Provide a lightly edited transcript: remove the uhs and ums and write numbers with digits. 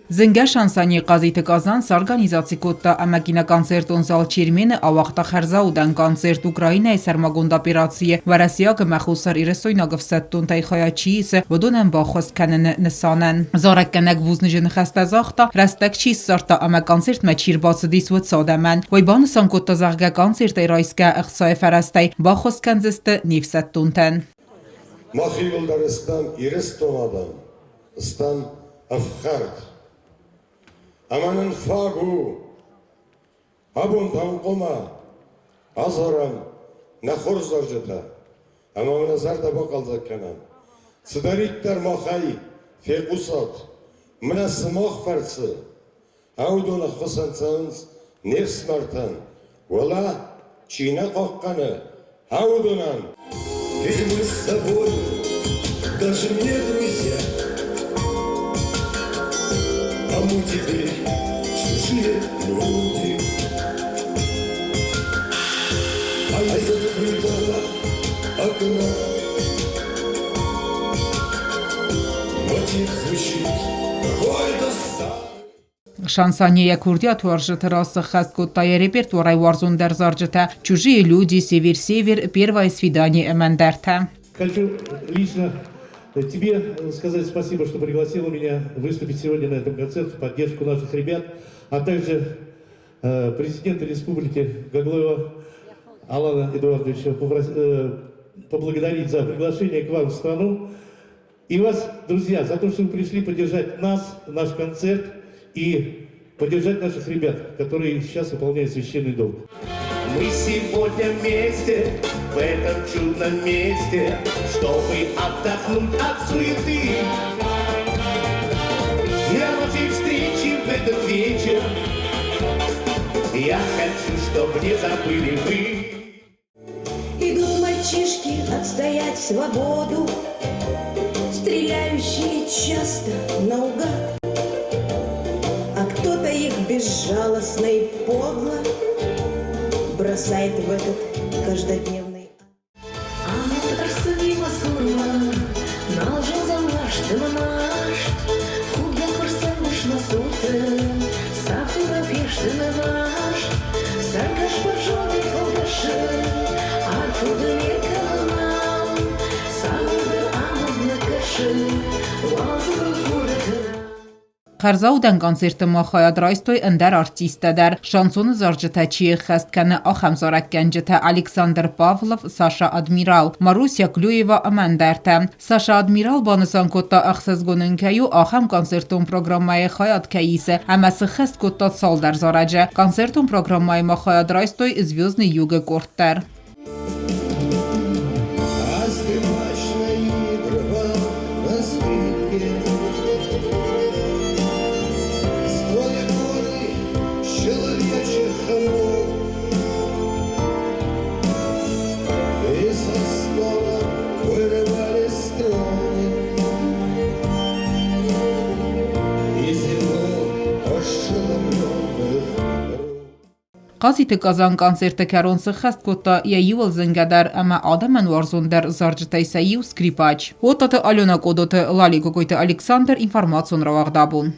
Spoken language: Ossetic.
Зынгӕ шансонье Хъазиты Казан сорганизаци кодта ӕмӕ киноконцертон зал Чермен-ы ауагъта хӕрзаудӕн концерт Украинӕйы сӕрмагонд операцийы уӕрӕсейаг ӕмӕ хуссарирыстойнаг ӕфсӕддонтӕй хайад чи исы, уыдонӕн баххуыс кӕныны нысанӕн. Зарӕггӕнӕг бузныджы ныхӕстӕ загъта, рӕстӕг чи ссардта ӕмӕ концертмӕ чи рбацыдис, уыцы адӕмӕн. Уый банысан кодта, зӕгъгӕ, концертӕй райсгӕ ӕхцайы фӕрӕзтӕй баххуыс кӕндзысты не фсӕддонтӕн. Мах иууылдӕр стӕм Ирыстон адӕм, стӕм ӕфхӕрд. Ӕмӕ нын фаг у, абон та хъуамӕ азарӕм нӕ хорз зарджытӕ ӕмӕ нӕ зӕрдӕ бахъӕлдзӕг кӕнӕм. Цыдӕриддӕр махӕй фехъусат, мӕнӕ сымах фӕрцы, уыдон ӕххуысӕн цӕуынц не фсымӕртӕн, уӕлӕ чи нӕ хъахъхъӕны, уыдонӕн. Ведь мы с тобой даже не друзья, А мы теперь чужие люди. А из открытого окна Мотив звучит какой-то старый. Шансонье йӕ курдиатуарзджыты раз сӕххӕст кодта йӕ репертуарӕй уарзондӕр зарджытӕ «Чужие люди», «Север-север», «Первое свидание» ӕмӕ ӕндӕртӕ. Хочу лично тебе сказать спасибо, что пригласила меня выступить сегодня на этом концерте в поддержку наших ребят, а также президента республики Гаглоева Алана Эдуардовича поблагодарить за приглашение к вам в страну. И вас, друзья, за то, что вы пришли поддержать нас, наш концерт и поддержать наших ребят, которые сейчас выполняют священный долг. Мы сегодня вместе в этом чудном месте, чтобы отдохнуть от суеты. Я нашей встречи в этот вечер я хочу, чтобы не забыли вы. Идут мальчишки отстоять свободу, Стреляющие часто наугад, А кто-то их безжалостно и подло Бросает в этот каждодневный Амонд ӕрцыди мӕ цурмӕ, нал зондзӕн маст ӕмӕ маст. Худгӕ куы рцӕуыс мӕ цурты, цавддурау фесты мӕ маст. Цӕргӕс бӕрзондӕй фӕлгӕсы, арф дуне кӕны нал. Цавӕрдӕр амонд нӕ кӕсы, уалдзыгон хуры тынау. Хӕрзаудӕн концерты ма хайад райстой ӕндӕр артисттӕ дӕр. Шансоны зарджытӕ чи ӕххӕст кӕны, ахӕм зарӕггӕнджытӕ Александр Павлов, Саша Адмирал, Маруся Клюева ӕмӕ ӕндӕртӕ. Саша Адмирал банысан кодта, ӕхсызгон ын кӕй у, ахӕм концертон программӕйы хайад кӕй исы ӕмӕ сыххӕст кодта цалдӕр зарӕджы. Концертон программӕйы ма хайад райстой Звездный юг-ы къорд дӕр. А скрипач наигрывал на скрипке. Строя горы человечьих ног. И со стоном вырывали струны Из его ошеломленных рук. Хъазиты Казан концерты кӕрон сыххӕст кодта йӕ иуыл зынгӕдӕр ӕмӕ адӕмӕн уарзондӕр зарджытӕй сӕ иу скрипач. Оттаты Алена Къодоты, Лали Кокойты Александр, информацион рауагъд абон.